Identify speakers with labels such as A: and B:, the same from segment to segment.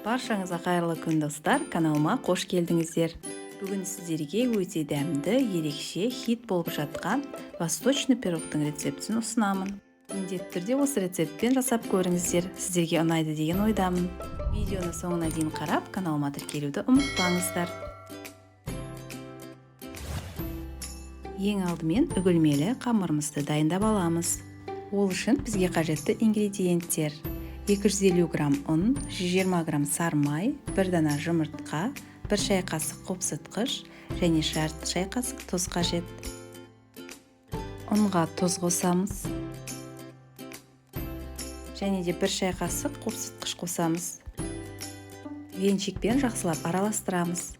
A: Баршаңызға қайырлы күн, достар! Каналыма қош келдіңіздер. Бүгін сіздерге өте дәмді, ерекше хит болып жатқан восточный пирогтың рецептін ұсынамын. Міндетті түрде осы рецептпен жасап көріңіздер, сіздерге ұнайды деген ойдамын. Видеоны соңына дейін қарап, каналыма тіркелуді ұмытпаңыздар. Ең алдымен үгілмелі қамырымызды дайындап аламыз. Ол үшін бізге қажетті ингредиенттер: 250 грамм ұн, 120 грамм сары май, 1 дана жұмыртқа, 1 шай қасық қопсытқыш және жарты шай қасық тұз қажет. Ұнға тұз қосамыз. Және де 1 шай қасық қопсытқыш қосамыз. Венчикпен жақсылап араластырамыз.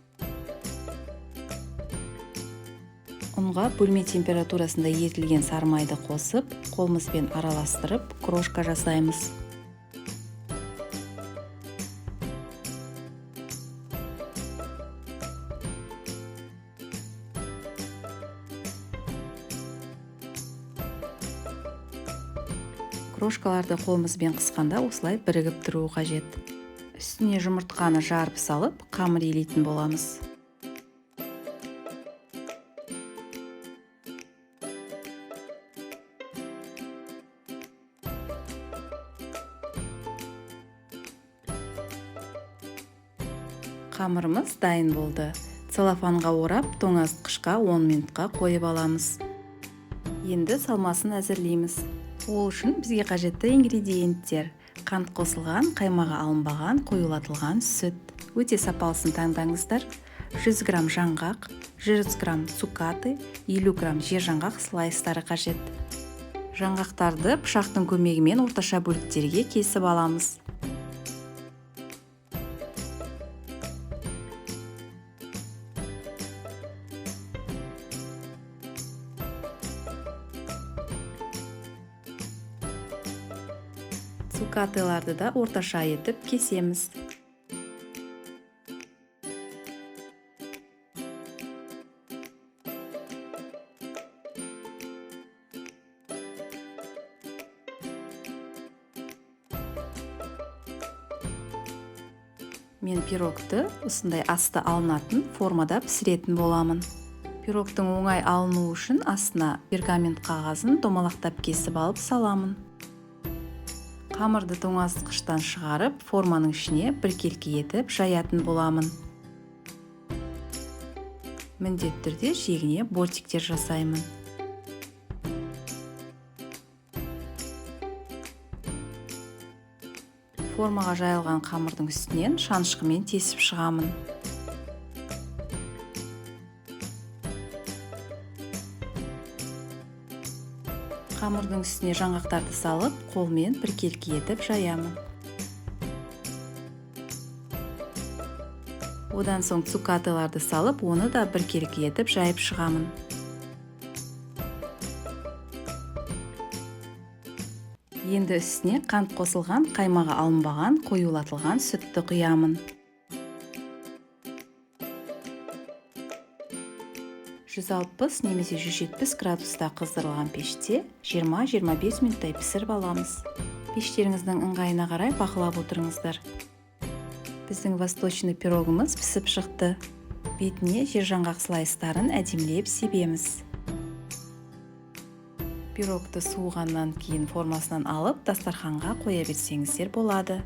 A: Ұнға бөлме температурасында ерітілген сары майды қосып, қолымызбен араластырып, крошка жасаймыз. Крошкаларды қолымызбен қысқанда осылай бірігіп тұруы қажет. Үстіне жұмыртқаны жарып салып, қамыр илейтін боламыз. Қамырымыз дайын болды. Целлофанға орап, тоңазытқышқа 10 минутқа қойып аламыз. Енді салмасын әзірлейміз. Ол үшін бізге қажетті ингредиенттер: қант қосылған, қаймағы алынбаған, қоюлатылған сүт. Өте сапалысын таңдаңыздар. 100 грамм жаңғақ, 100 грамм цукаты, 50 грамм жер жаңғақ слайстары қажет. Жаңғақтарды пышақтың көмегімен орташа бөліктерге кесіп аламыз. Цукатыларды да орташа етіп кесеміз. Мен пирогты осындай асты алынатын формада пісіретін боламын. Пирогтың оңай алынуы үшін астына пергамент қағазын домалақтап кесіп алып саламын. Қамырды тоңазытқыштан шығарып, форманың ішіне біркелкі етіп жаятын боламын. Міндетті түрде жегіне бортиктер жасаймын. Формаға жайылған қамырдың үстінен шанышқымен тесіп шығамын. Қамырдың үстіне жаңғақтарды салып, қолмен біркелкі етіп жаямын. Одан соң цукатыларды салып, оны да біркелкі етіп жайып шығамын. Енді үстіне қант қосылған, қаймағы алынбаған, қоюлатылған сүтті құямын. 160 немесе 170 градуста қыздырылған пеште 20-25 минуттай пісіріп аламыз. Пештеріңіздің ыңғайына қарай бақылап отырыңыздар. Біздің восточный пирогымыз пісіп шықты. Бетіне жер жаңғақ слайстарын әдемілеп себеміз. Пирогты суығаннан кейін формасынан алып, дастарханға қоя берсеңіздер болады.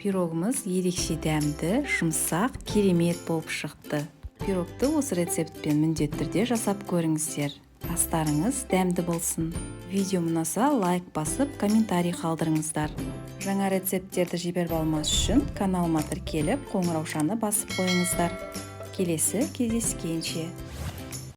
A: Пирогымыз ерекше дәмді, жұмсақ, керемет болып шықты. Пирогты осы рецептпен міндетті түрде жасап көріңіздер. Астарыңыз дәмді болсын. Видео ұнаса лайк басып, комментарий қалдырыңыздар. Жаңа рецепттерді жіберіп алмас үшін каналыма тіркеліп, қоңыраушаны басып қойыңыздар. Келесі кездескенше.